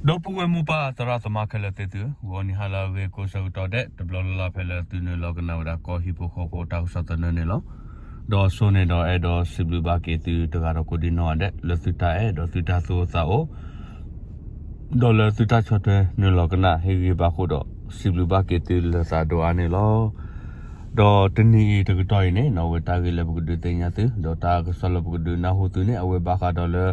ဒီပုၢ်ဝဲၢ်မိၢ်ပၢ်သရၣ်သမါခဲလၢာ်သ့ၣ်သုဧၢ, ဂီၤနံၤဟါလၢအဂ့ၤကိးဆၢကတီၢ်ဒဲး တဘျီလၢ်လၢ်ဖဲလၢသုနုာ်လီၤကနၣ်ဝဲဒၣ်ကီၢ်ဟံၣ်ဖိဃီဖိတၢ်ကစီၣ်သနၢၣ်န့ၣ်လီၤ. ဒီးအဆိန့ၣ်ဒီးအဲၣ်ဒိးစံးဘျုးဘၣ်က့ၤသုတဂၤဒီးကိးဒံနီၢ်ဂၤဒဲး လၢသုတၢ်အဲၣ်ဒီးသုတၢ်သူၣ်အိၣ်သးအိၣ် ဒီးလၢသုတၢ်ဆီၣ်ထွဲနုာ်လီၤကနၣ်ဟ့ၣ်ဂံၢ်ဘါဃိဒီး စံးဘျုးဘၣ်က့ၤသုလၢသးဒိၣ်အါန့ၣ်လီၤ. ဒီးတနံၤအံၤတကတီၢ်အံၤန့ၣ်နီၣ် အဝဲတၢ်ဂ့ၢ်လၢပကဒုးသ့ၣ်ညါသု ဒီးတၢ်ကစီၣ်လၢပကဒုးနၢ်ဟူသုန့ၣ် အဝဲဘၣ်ဃးဒီးလၢ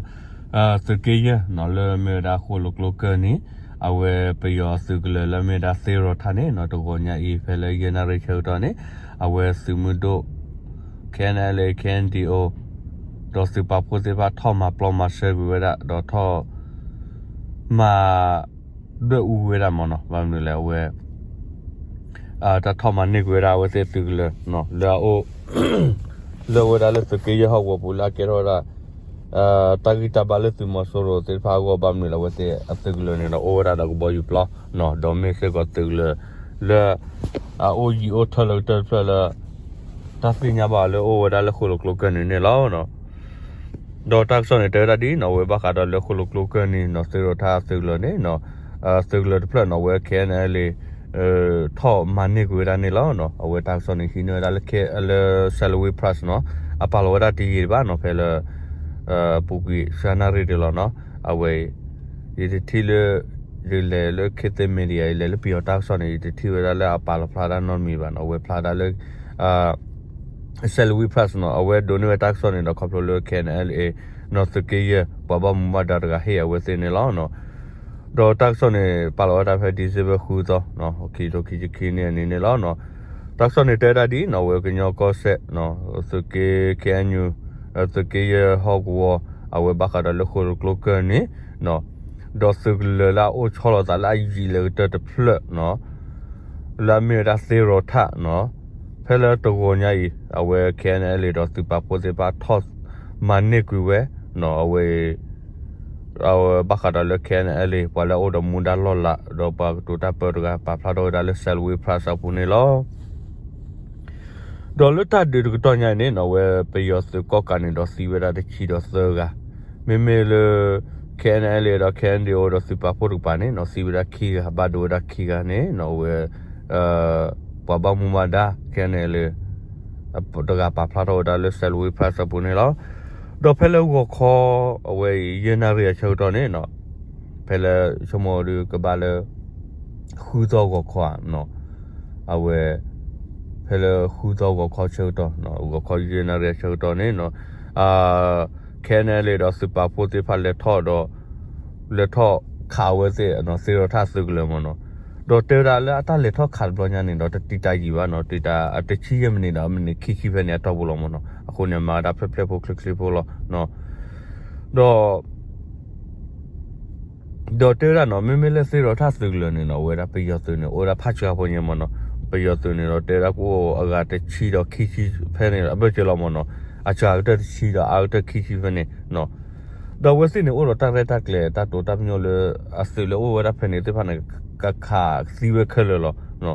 သုးက့ယဲၢ်နီၣ် လၢမ့ၢ်ဝဲဒၣ်ဃိၣ်လိာ်ကျိကၢၢ်နံၤ အဝဲပယီၤသုးကလၢၤလၢမ့ၢ်ဝဲဒၣ်သ့ရီၣ်ထၣ်န့ၣ်နီၣ် တဂီၤညါအံၤဖဲလၢယဲၢ်နၣ်ရံၣ်ဆၢကတီၢ်န့ၣ် အဝဲသုးမုၢ်ဒိၣ် K N L A K N D O ဒီးသုးပာ်ဖှိၣ်သ့ၣ်တဖၣ်ထီၣ်မၤပျီမၤစၢၤကွံာ်ဝဲဒၣ် ဒီးထီၣ် မၤ ဒွဲၣ်အူဝဲဒၣ်မ့ၢ်နီၣ် ဘၣ်မနုၤလဲၣ်အဝဲ တၢ်ထီၣ်မၤန့ၢ်ကွံာ်ဝဲဒၣ်အဝဲသ့ၣ်အသုးကလၢၤ လၢအအိၣ် လၢအဝဲဒၣ်လၢသုးက့ယဲၢ်ဟီၣ်ကဝီၤပူၤလၢအကဲထီၣ်ဝဲဒၣ် တၢ်ဂံၢ်တၢ်ဘါလၢသုးမီၤစိရိၤသ့ၣ်တဖၣ်အဂီၢ် ဘၣ်မနုၤလဲၣ်အဝဲသ့ၣ်အသုးကလၢၤန့ၣ်ဒီးအိၣ်ဝဲဒၣ်ဒီးကဘီယူၤပျီ ဒီးမ့ၢ်စ့ၢ်ကီးသုးကလၢၤ လၢ အအိၣ်ယံၤအိၣ်ထၢလၢကတၢၢ်တဖျၢၣ်လၢ တၢ်သ့ၣ်ညါဘၣ်လၢအိၣ်ဝဲဒၣ်လၢဃိၣ်လိာ်ကျိကၢၢ်နံၤန့ၣ်လီၤ. ဒီးတၢ်ကစီၣ်န့ၣ် တဲဝဲဒၣ်ဒ်နီၣ် အဝဲဘၣ်ဃးဒီးလၢဃိၣ်လိာ်ကျိကၢၢ်နံၤနီၣ် သ့ရီၣ်ထၣ်သုးကလၢၤန့ၣ် သုးကလၢၤတဖျၢၣ်နီၣ် အဝဲ K N L A ထီၣ်မၤန့ၢ်ကွံာ်ဝဲဒၣ်န့ၣ်လီၤ. အဝဲတၢ်ကစီၣ်န့ၣ် ဟံးန့ၢ်ဝဲဒၣ်လၢ လၢ Salween Press နီၣ် အပာ်လီၤဝဲဒၣ်တယံာ်တဘၣ်နီၣ် ဖဲလၢ ပူၤကွံာ်စှၤနၣ်ရံၣ်တလီၤနီၣ် အဝဲ ယတထံၣ်လၢ ယလဲၤလၢ ခေတ်သစ် Media ယလဲၤလၢပယီၤတၢ်ကစီၣ်န့ၣ် ယတထံၣ်ဝဲဒၣ်လၢအပာ်လီၤဖျါဒၣ်နီတမံၤဘၣ်နီၣ် အဝဲဖျါဒၣ်လၢ Salween Press နီၣ် အဝဲဒိးန့ၢ်ဝဲတၢ်ကစီၣ်န့ၣ်ဒီးခီဖျိလၢ K N L A နီၣ် သုးက့ယဲၢ် ပှၤဘၣ်မူဘၣ်ဒါတဂၤဟ့ၣ်အဝဲသ့ၣ်န့ၣ်လီၤ. ဒီးတၢ်ကစီၣ်န့ၣ် ပာ်လီၤဝဲဒၣ်ဖဲ December ဃုသီ ခံထိခံဆံခံနံၣ်အနံၤန့ၣ်လီၤ. တၢ်ကစီၣ်န့ၣ်တဲဝဲဒၣ်ဒ်နီၣ် အဝဲကညီကီၢ်စဲၣ် သုးက့ K N U သုးက့ယဲၢ်ဟီၣ်ကဝီၤ အဝဲဘၣ်ဃးဒီးလၢဃိၣ်လိာ်ကျိကၢၢ်နံၤ ဒီးသုးကလၢၤလၢအအိၣ်ဆီလီၤသးလၢအယံာ်လၢကတၢၢ်တဖျၢၣ်နီၣ် လၢအမ့ၢ်ဝဲဒၣ်သ့ရီၣ်ထၣ်နီၣ် ဖဲလၢတဂီၤညါအံၤ အဝဲ K N L A ဒီးသုးပာ်ဖှိၣ်သ့ၣ်တဖၣ်ထီၣ်မၤန့ၢ်ကွံာ်ဝဲနီၣ် အဝဲ အဝဲဘၣ်ဃးဒီးလၢ K N L A ပှၤလၢအအိၣ်ဒီးမူဒါလီၢ်လၤ ဒီးပှၤကတိၤတၢ်ပၢတဂၤ ပာ်ဖျါထီၣ်ဝဲဒၣ်လၢ Salween Press အပူၤန့ၣ်လီၤ. ဒီးလၢတၢ်ဒုးတကတီၢ်ညါအံၤန့ၣ်နီၣ် အဝဲပယီၤသုးကီၣ်ကးန့ၣ်ဒီးသံဝဲဒၣ်တဆံဒီးသၢဂၤ, မ့မ့ၢ်လၢ K N L A ဒီး K N D O ဒီးသုးပာ်ဖှိၣ်တကပၤန့ၣ်နီၣ် သံဝဲဒၣ်ခံဂၤ ဘၣ်ဒိဝဲဒၣ်ခံဂၤန့ၣ်နီၣ် အဝဲ ပှၤဘၣ်မူဘၣ်ဒါ K N L A တဂၤပာ်ဖျါထီၣ်ဝဲဒၣ်လၢ Salween Press အပူၤန့ၣ်လီၤ. ဒီးဖဲလၢဂီၤခီ အဝဲအံၤ ယဲၢ်နၣ်ရံၣ်အဆၢကတီၢ်န့ၣ်နီၣ် ဖဲလၢဆိကမိၣ်ဒုးကဘၣ်လၢ ဃုသီဂီၤခီဧါနီၣ် အဝဲ ဖဲလၢဃုသီဂီၤခီဆၢကတီၢ် ဂီၤခီယဲၢ်နၣ်ရံၣ်အဆၢကတီၢ်န့ၣ်နီၣ် K N L A ဒီးသုးပာ်ဖှိၣ်သ့ၣ်တဖၣ်လဲၤထီၣ်ဒီး လဲၤထီၣ်ခးအဝဲသ့ၣ်နီၣ် သ့ရီၣ်ထၣ်သုးကလၢၤမ့ၢ်နီၣ်, ဒီးတဲဝဲဒၣ်လၢအတၢ်လဲၤထီၣ်ခးတဘျီညါန့ၣ်ဒီး တတံာ်တာ်ယံာ်ဘၣ်နီၣ် တံာ်တာ်အတဆံယဲၢ်မံးနံးဒီး မံးနံးခံဆံဖဲန့ၣ်အတီၢ်ပူၤလီၤမ့ၢ်နီၣ်, အဃိန့ၣ် မၤဝဲဒၣ်ဖျၢၣ်ဖျၢၣ်ဖိချ့ချ့ဖိလီၤနီၣ်, ဒီး ဒီးတဲဝဲဒၣ်နီၣ် မ့မ့ၢ်လၢသ့ရီၣ်ထၣ်သုးကလၢၤန့ၣ်နီၣ် အဝဲဒၣ်ပယီၤသုးန့ၣ် အိၣ်ဝဲဒၣ်ဖးစှၤဖိညါမ့ၢ်နီၣ်, ပယီၤသုးန့ၣ်ဒီးတဲဝဲဒၣ်ကအိၣ်အဂၤတဆံဒီးခံဆံဖဲန့ၣ် အဘၢၣ်စၢၤလီၤမ့ၢ်နီၣ်, အစှၤကတၢၢ်တဆံဒီးအါကတၢၢ်ခံဆံဖဲန့ၣ်နီၣ်, ဒီးအဝဲသ့ၣ်န့ၣ်အိၣ်ဒီးတၢ်ရဲၣ်တၢ်ကျဲၤတၢ်တိာ်တၢ်ပညိၣ်လၢ အသုးလၢအိၣ်ဝဲဒၣ်ဖဲန့ၣ်သ့ၣ်တဖၣ်န့ၣ် ကခးသံဝဲခဲလၢာ်လီၤ.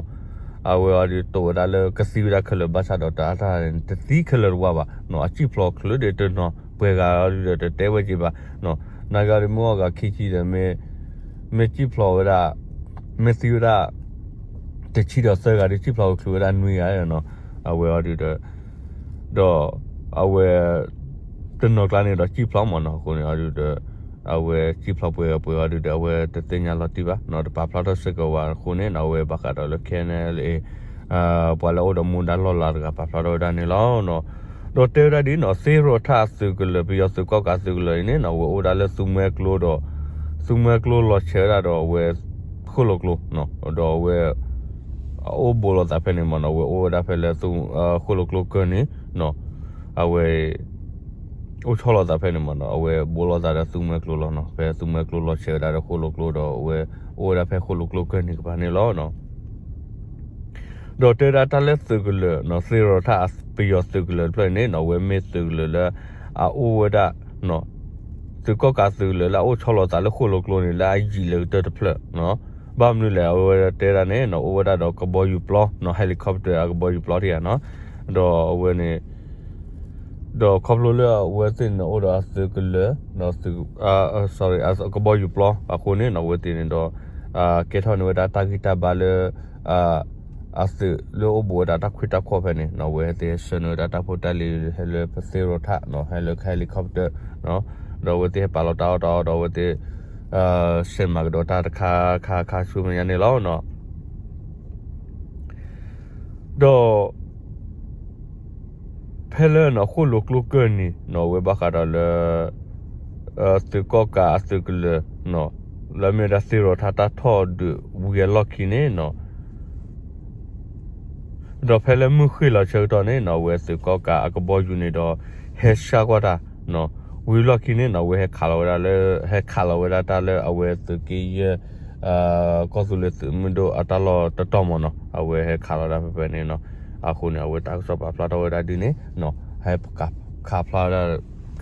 အဝဲအံၤဒုးတိာ်ဝဲဒၣ်လၢကသံဝဲဒၣ်ခဲလၢာ် ဘၣ်ဆၣ်ဒီးတၢ်တၢ်န့ၣ် တသံခဲလၢာ်တဝါဘၣ်နီၣ်, အစံၣ်ဖျိးချုးဒံးတနီၤ ပှဲၤဂၤအံၤဒုးဒီးတတဲဝဲက့ၤဘၣ်နီၣ်, နာ်က့အံၤဒုးမ့ၢ်အိၣ်ဂၤခံဆံဒီး မ့ၢ်စံၣ်ဖျိးဝဲဒၣ် မ့ၢ်သံဝဲဒၣ် တဆံဒီးသၢဂၤဒီး စံၣ်ဖျိးချုးဝဲဒၣ်နွံဂၤနီၣ်, အဝဲအံၤဒုးဒီး ဒီး အဝဲ တနီၤကျါန့ၣ်ဒီးစံၣ်ဖျိးမ့ၢ်နီၣ်, အဃိန့ၣ်အံၤဒုးဒီး အဝဲစံၣ်ဖျိးပှဲၤဂၤပှဲၤအံၤဒုးဒီး အဝဲတသ့ၣ်ညါလီၤတံၢ်ဘၣ်နီၣ်, တပာ်ဖျါထီၣ်စ့ၢ်ကီးဝဲအဃိန့ၣ်နီၣ်, အဝဲဘၣ်ဃးဒီးလၢ K N L A ပှၤလၢအအိၣ်ဒီးမူဒါလီၢ်လၤတဂၤပာ်ဖျါထီၣ်ဝဲဒၣ်န့ၣ်လီၤ. ဒီးတဲဝဲဒၣ်ဒ်နီၣ် သ့ရီၣ်ထၣ်သုးကလၢၤ ပယီၤသုးကီၣ်ကးသုးကလၢၤအံၤန့ၣ်နီၣ် အဝဲအိၣ်ဝဲဒၣ်လၢသူမွဲကျိဒီး သူမွဲကျိလီၤဆဲးဝဲဒၣ်ဒီးအဝဲ ဃိၣ်လိာ်ကျိ ဒီးအဝဲ အအိၣ်ဘူးလိာ်သးဖဲန့ၣ်မ့ၢ်နီၣ်, အဝဲအိၣ်ဝဲဒၣ်ဖဲလၢ ဃိၣ်လိာ်ကျိကၢၢ်န့ၣ်နီၣ်, အဝဲ အိၣ်ဆီလီၤသးဖဲန့ၣ်မ့ၢ်နီၣ်, အဝဲဘူးလိာ်သးဒီးသူမွဲကျိလီၤနီၣ်, ဖဲသူမွဲကျိလီၤဆဲးဝဲဒၣ်ဒီးဃိၣ်လိာ်ကျိဒီးအဝဲ အိၣ်ဝဲဒၣ်ဖဲဃိၣ်လိာ်ကျိကၢၢ်န့ၣ်ကပၤန့ၣ်လီၤ. ဒီးတဲဝဲဒၣ်တၢ်လၢသုးကလၢၤနီၣ် သ့ရီၣ်ထၣ်ပယီၤသုးကလၢၤတဖျၢၣ်န့ၣ်နီၣ် အဝဲမ့ၢ်သုးကလၢၤလၢ အအိၣ်ဝဲဒၣ် သုးကီၣ်ကးသုးကလၢၤလၢအအိၣ်ဆီလီၤသးလၢဃိၣ်လိာ်ကျိန့ၣ် လၢအယံာ်လၢကတၢၢ်တဖျၢၣ်နီၣ်, ဘၣ်မနုၤလဲၣ် အဝဲတဲဒၣ်န့ၣ်နီၣ် အိၣ်ဝဲဒၣ်ဒီးကဘီယူၤပျီနီၣ် helicopter အကဘီယူၤပျီတယၤနီၣ်, ဒီးအဝဲန့ၣ် ဒီးခီဖျိလၢအဝဲသ့ၣ်န့ၣ်အိၣ်ဒီးအသုးကလၢၤ ဒီးသုး sorry ကဘီယူၤပျီအဃိန့ၣ်နီၤ အဝဲသ့ၣ်န့ၣ်ဒီး ကဲထီၣ်န့ၢ်ဝဲဒၣ်တၢ်ဂံၢ်တၢ်ဘါလၢ အသုးလၢအိၣ်ဘူးဝဲဒၣ်တၢ်ခွံတၢ်ခွီၣ်ဖဲန့ၣ်နီၤ အဝဲသ့ၣ်ဟဲဆှၢန့ၢ်ဝဲဒၣ်တၢ်ဖိတၢ်လံၤဟဲလၢပသ့ရိးထၣ်နီၤ ဟဲလၢ helicopter နီၤ ဒီးအဝဲသ့ၣ်ဟဲပာ်လီၤတၢ်အီၣ်တၢ်အီဒီးအဝဲသ့ၣ် ဆဲးမၤကဒီးတၢ်တခါခါခါဆူမဲာ်ညါန့ၣ်လီၤနီၤ. ဒီး ဖဲလၢနီၤ ဃိၣ်လိာ်ကျိကၢၢ်နံၤနီၤ အဝဲဘၣ်ဃးဒီးလၢ သုးကီၣ်ကးအသုးကလၢၤနီၤ လၢအမ့ၢ်ဝဲဒၣ်သ့ရိးထၣ်တၢ်ထီၣ်ဒုးဝံၤအလီၢ်ခံန့ၣ်နီၤ ဒီးဖဲလၢမုၢ်ဃ့ၢ်လီၤဆၢကတီၢ်န့ၣ်နီၤ အဝဲသုးကီၣ်ကးအကဘီယူၤန့ၣ်ဒီး ဟဲဆှၣ်ကွၢ်တၢ်နီၤ ဝံၤလီၢ်ခံန့ၣ်နီၤ အဝဲဟဲခးလီၤဝဲဒၣ်လၢ ဟဲခးလီၤဝဲဒၣ်တၢ်လၢအဝဲသုးက့ယဲၢ် ကီၢ်သူလ့ၤသုးမုၢ်ဒိၣ်အတၢ်လီၢ်တတီၤမ့ၢ်နီၤ အဝဲဟဲခးလီၤဒၣ်ဖဲဖဲန့ၣ်နီၤ အဃိန့ၣ် အဝဲတၢ်ကစီၣ်ပာ်ဖျါထီၣ်ဝဲဒၣ်ဒ်န့ၣ်နီၤ ဟဲခးဖျါ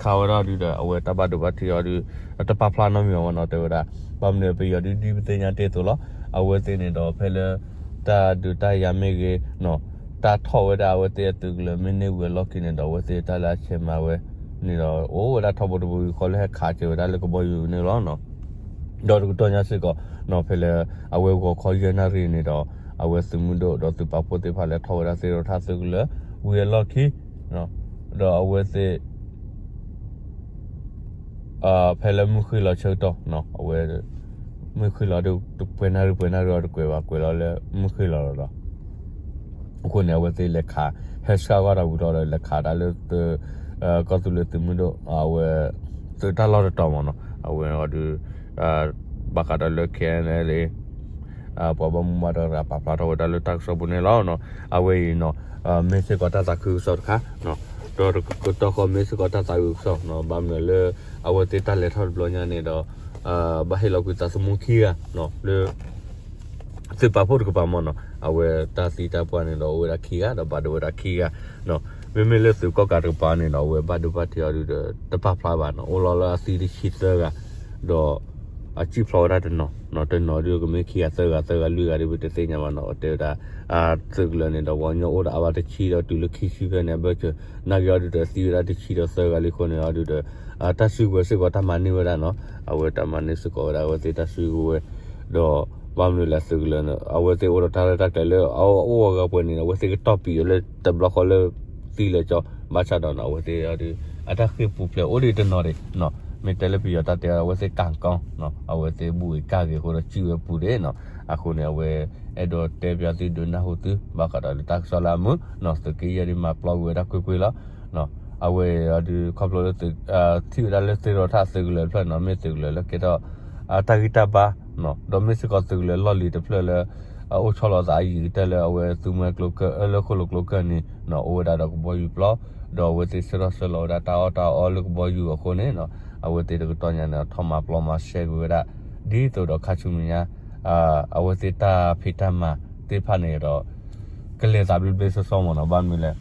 ခးဝဲဒၣ်ဒုးဒီး အဝဲတၢ်ဘၣ်ဒိဘၣ်ထံးအီၤဒုး တပာ်ဖျါနီတမံၤအီၤဘၣ်နီၤ တဲဝဲဒၣ် ဘၣ်မနုၤပယီၤဒုးဒ်ပသ့ၣ်ညါတ့ၢ်အသိးလီၤ အဝဲသ့ၣ်န့ၣ်ဒီးဖဲလၢ တၢ်ဒုးတၢ်ယၤမ့ၢ်ဂ့ၤနီၤ တၢ်ထီၣ်ဝဲဒၣ်အဝဲသ့ၣ်အသုးကလၢၤမ့ၢ်န့ၢ်ဝံၤအလီၢ်ခံန့ၣ်ဒီး အဝဲသ့ၣ်တၢ်လၢအဆဲးမၤဝဲန့ၣ်ဒီး အိၣ်ဝဲဒၣ်ထီဘိတဘိယူၢ်ဃီလၢဟဲခးက့ၤဝဲဒၣ်လၢကဘီယူၤန့ၣ်လီၤ. ဒီးတကတီၢ်ညါစ့ၢ်ကီးနီၤ ဖဲလၢ အဝဲဂီၤခီယဲၢ်နၣ်ရံၣ်န့ၣ်ဒီး အဝဲသုးမုၢ်ဒိၣ်ဒီးသုးပာ်ဖှိၣ်သ့ၣ်တဖၣ်လၢထီၣ်ဝဲဒၣ်သ့ရိးထၣ်သုးကလၢၤ ဝံၤအလီၢ်ခံ ဒီးအဝဲသ့ၣ် ဖဲလၢမုၢ်ဃ့ၢ်လီၤဆၢကတီၢ်နီၤ အဝဲ မုၢ်ဃ့ၢ်လီၤဒုး ပှဲၤနၣ်ရံၣ်ပှဲၤနၣ်ရံၣ်အီၤတကွဲးဘၣ် ကွဲးလီၤလၢမုၢ်ဃ့ၢ်လီၤလီၤဒီး အဃိန့ၣ် အဝဲသ့ၣ်လဲၤခး ဟဲဆှၣ်ကွၢ်တၢ်ဝံၤလီၤဒီး လဲၤခးတၢ်လၢ ကီၢ်သူလ့ၤသုးမုၢ်ဒိၣ် အဝဲ သုးတၢ်လီၢ်တတီၤမ့ၢ်နီၤ အဝဲအီၤဒုး ဘၣ်ဃးဒီးလၢ ခဲအံၤန့ၣ်လံ ပှၤဘၣ်မူဘၣ်ဒါတဂၤပာ်ဖျါထီၣ်ဝဲဒၣ်လၢတၢ်ကစီၣ်ပူၤန့ၣ်လီၤ. အဝဲအံၤနီၤ မ့ၢ်စ့ၢ်ကီးတၢ်သးခုကစီၣ်တခါ ဒီးတကတီၢ်ဃီမ့ၢ်စ့ၢ်ကီးတၢ်သးခုကစီၣ်နီၤ ဘၣ်မနုၤလၢ အဝဲသ့ၣ်တၢ်လဲၤထီၣ်တဘျီညါန့ၣ်ဒီး ဘၣ်ဟ့ၣ်လီၤကွံာ်သးသမူခံဂၤနီၤ လၢ သုးပာ်ဖှိၣ်တကပၤမ့ၢ်နီၤ အဝဲတၢ်သံတၢ်ပှၢ်န့ၣ်ဒီး အိၣ်ဝဲဒၣ်ခံဂၤ ဒီးဘၣ်ဒိဝဲဒၣ်ခံဂၤနီၤ မ့မ့ၢ်လၢသုးကီၣ်ကးတကပၤန့ၣ်ဒီး အဝဲဘၣ်ဒိဘၣ်ထံးအီၤဒုးဒီး တပာ်ဖျါဘၣ်နီၤ အိၣ်လီၤလၢအသံတဆံသၢဂၤ ဒီး အစံၣ်ဖျါဝဲဒၣ်တနီၤနီၤ တနီၤဒုးကမ့ၢ်ခံဂၤသၢဂၤ သၢဂၤလွံၢ်ဂၤဒ်ပတသ့ၣ်ညါဘၣ်နီၤ တဲဝဲဒၣ် သုးကလၢၤန့ၣ်ဒီး ပှၤကညီအိၣ်ဒီးအါဘၣ်တဆံဒီးတုၤလၢခံဆံဖဲန့ၣ် အဘၢၣ်စၢၤ နာ်က့အီၤဒုးဒီးသံဝဲဒၣ်တဆံဒီးသၢဂၤလံအဃိန့ၣ်အီၤဒုးဒီး တၢ်စုကဝဲၤစ့ၢ်ကီးတၢ်မၤန့ၢ်ဝဲဒၣ်နီၤ အဝဲတၢ်မၤန့ၢ်စ့ၢ်ကီးဝဲဒၣ်အဝဲသ့ၣ်တၢ်စုကဝဲၤ ဒီး ဘၣ်မနုၤလဲၣ်သုးကလၢၤန့ၣ် အဝဲသ့ၣ်အိၣ်ဒီးတၢ်ရဲၣ်တၢ်ကျဲၤလၢအအိၣ်အဂၤပှဲၤန့ၣ် အဝဲသ့ၣ်ကတီၢ်ပံၤအီၤလၢတဘျီဃီလၢ သံလၢကၠီ ဘၣ်ဆၣ်ဒီးနီၤ အဝဲသ့ၣ်အီၤဒုး အတၢ်ဃ့ၢ်ပူၤဖျဲးအိၣ်ဒံးတနီၤဒံးနီၤ မ့ၢ်တဲလၢပယီၤတၢ်တဲအီၤ အဝဲသ့ၣ်ကၣ်ကီနီၤ အဝဲသ့ၣ်ဘူၣ်ဂ့ၤကၣ်ဂ့ၤအဃိဒီး စုၣ်ဝဲပူၤဒံးနီၤ အဃိန့ၣ် အဝဲအဲၣ်ဒိးတဲပၠးသုဒုးနၢ်ဟူသု ဘၣ်ဃးဒီးလၢတၢ်ကစီၣ်လၢအမုာ်နီၤ သုးက့ယဲၢ်ဒ်မၤပျီကွံာ်ဝဲဒၣ်ကွ့ၢ်ကွ့ၢ်လီၤ အဝဲအီၤဒုး ခီဖျိလၢ ထံၣ်ဝဲဒၣ်လၢသ့ၣ်ရီးထၣ်သုးကလၢၤတဖျၢၣ်နီၤ မ့ၢ်သုးကလၢၤလၢကဲထီၣ် တၢ်ဂံၢ်တၢ်ဘါ ဒီးမ့ၢ်စ့ၢ်ကီးသုးကလၢၤလီၢ်လံၤတဖျၢၣ်လၢ အိၣ်ဆီလီၤသးအယံာ်ကတၢၢ်လၢအဝဲသုးမွဲကျိ လၢဃိၣ်လိာ်ကျိကၢၢ်နံၤနီၤ အိၣ်ဝဲဒၣ်ဒီးကဘီယူၤပျီ ဒီးအဝဲသ့ၣ်ဆှၢထီၣ်ဆှၢလီၤဝဲဒၣ်တၢ်အီၣ်တၢ်အီလၢကဘီယူၤအဃိန့ၣ်နီၤ အဝဲသ့ၣ်တကတီၢ်ညါန့ၣ် ထီၣ်မၤပျီမၤရှဲကွံာ်ဝဲဒၣ် ဒ်သိးဒီးခါဆူမဲာ်ညါ အဝဲသ့ၣ်တၢ်ဖံးတၢ်မၤသ့ၣ်တဖၣ်န့ၣ်ဒီး ကလဲၤသးဘျ့ဘျ့ဆှီဆှီမ့ၢ်နီၤ ဘၣ်မနုၤလဲၣ်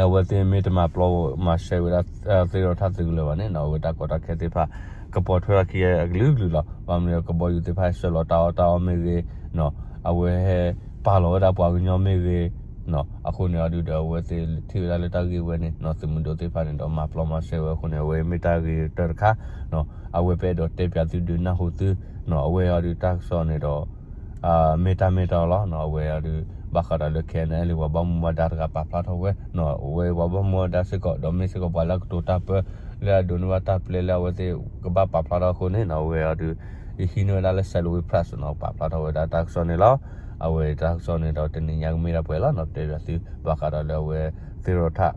အဝဲသ့ၣ်မ့ၢ်တမၤပျီမၤရှဲဝဲဒၣ် သ့ၣ်ရီးထၣ်သုးကလၢၤဘၣ်န့ၣ်နီၤ အဝဲတၢ်ကီတၢ်ခဲသ့ၣ်တဖၣ် ကပိာ်ထွဲထီၣ်ခံအကလုာ်ကလုာ်လီၤ ဘၣ်မနုၤလဲၣ် ကဘီယူၤသ့ၣ်တဖၣ်ဟဲဆှၢလီၤတၢ်အီၣ်တၢ်အီမ့ၢ်ဂ့ၤနီၤ အဝဲဟဲပာ်လီၤဝဲဒၣ်ပှၤကညီမ့ၢ်ဂ့ၤနီၤ အဃိန့ၣ်အီၤဒုးဒီးအဝဲသ့ၣ်ထံၣ်ဝဲဒၣ်လၢတၢ်ဂ့ၢ်ဝဲန့ၣ်နီၤ သုးမုၢ်ဒိၣ်သ့ၣ်တဖၣ်န့ၣ်ဒီးမၤပျီမၤရှဲဝဲအဃိန့ၣ် အဝဲမ့ၢ်တၢ်ဂ့ၢ်ကတၢၢ်တခါနီၤ အဝဲပအဲၣ်ဒိးတဲပၠးသုဒုးနၢ်ဟူသုနီၤ အဝဲအီၤဒုးတၢ်ကစီၣ်န့ၣ်ဒီး မ့ၢ်တၢ်မ့ၢ်တၢ်လီၤနီၤ အဝဲအီၤဒုး ဘၣ်ဃးဒီးလၢ ခဲအံၤန့ၣ် လၢပှၤဘၣ်မူဘၣ်ဒါတဂၤပာ်ဖျါထီၣ်ဝဲနီၤ အဝဲပှၤဘၣ်မူဘၣ်ဒါစ့ၢ်ကီး ဒီးမ့ၢ်စ့ၢ်ကီးပှၤလၢအကတိၤတၢ်ပၢ လၢအဒိးန့ၢ်ဘၣ်တၢ်ပျဲလၢအဝဲသ့ၣ်ကဘၣ်ပာ်ဖျါထီၣ်အဃိန့ၣ်နီၤ အဝဲအီၤဒုး ယဟံးန့ၢ်ဝဲဒၣ်လၢ Salween Press နီၤ ပာ်ဖျါထီၣ်ဝဲဒၣ်တၢ်ကစီၣ်န့ၣ်လီၤ အဝဲတၢ်ကစီၣ်န့ၣ်ဒီးတနံၤညါကမ့ၢ်ဒၣ်ပှဲၤလီၤနီၤ တဲပၠးသု ဘၣ်ဃးဒီးလၢအဝဲသ့ၣ်ရီးထၣ်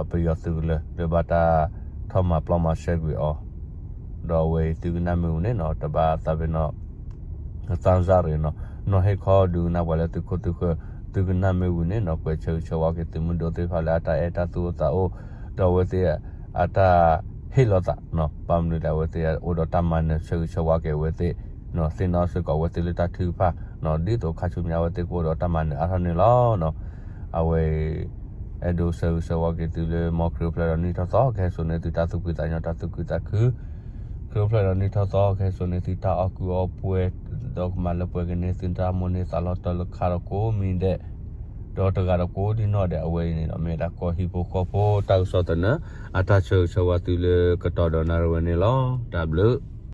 ပယီၤသုးကလၢၤ လၢဘၣ်တၢ်ထီၣ်မၤပျီမၤရှဲကွံာ်အီၤ ဒီးအဝဲအံၤသုကနၣ်မ့ၢ်ဝံၤန့ၣ်နီၤ တဘၣ်သးပ့ၤနီၤ သးစၢ်ရ့ၣ်နီၤ နီၢ်ဟ့ၣ်ခီဒုးကနၣ်ပှၤလၢသုခိၣ်သုဃၢၤ သုကနၣ်မ့ၢ်ဝံၤန့ၣ်နီၤ ကွဲးဆၢဂ့ၤဆၢဝါက့ၤသုးမုၢ်ဒိၣ်သ့ၣ်တဖၣ်လၢအတၢ်အဲၣ်တၢ်သူၣ်အိၣ်သးအိၣ် ဒီးအဝဲသ့ၣ်အတၢ်ဟ့ၣ်လီၤသးနီၤ ဘၣ်မနုၤလဲၣ် အဝဲသ့ၣ်အိၣ်ဒီးတၢ်မၤနၢၤဆၢဂ့ၤဆၢဝါက့ၤအဝဲသ့ၣ်နီၤ သ့ၣ်နီၣ်စ့ၢ်ကီးအဝဲသ့ၣ်လၢတၢ်ထုကဖၣ်နီၤ ဒ်သိးခါဆူညါအဝဲသ့ၣ်ကအိၣ်ဒီးတၢ်မၤနၢၤအါထီၣ်န့ၣ်လီၤ. အဝဲအံၤ အဲၣ်ဒိးဆၢဂ့ၤဆၢဝါက့ၤသုလၢ မ်ခရံာ်အိၣ်ဖျဲၣ်ဒီးနံၣ်ထီၣ်သီ ကဟဲစိာ်န့ၢ်သုတၢ်သူၣ်ဖှံသးညီတၢ်သူၣ်ခုသးခု ခရံာ်အိၣ်ဖျဲၣ်ဒီးနံၣ်ထီၣ်သီ ကဟဲစိာ်န့ၢ်သုတၢ်အီၣ်ကုၢ်အီၣ်ပှဲၤ ဒီးကမၤလၢပှဲၤက့ၤန့ၢ်သုတၢ်မိၣ်န့ၢ်သးလီၤတၢ်လၢခါဒီးကိးမံၤဒဲး ဒီးတဂၤဒီးကိးဒံနီၢ်ဒဲး အဝဲအံၤန့ၣ်ဒီး မ့ၢ်ဝဲဒၣ်ကီၢ်ဟံၣ်ဖိဃီဖိတၢ်ကစီၣ်သနၢၣ် အတၢ်ဆၢဂ့ၤဆၢဝါသုလၢကတီၢ်ဒီးနၣ်ရံၣ်ဝဲန့ၣ်လီၤ. တၢ်ဘျုး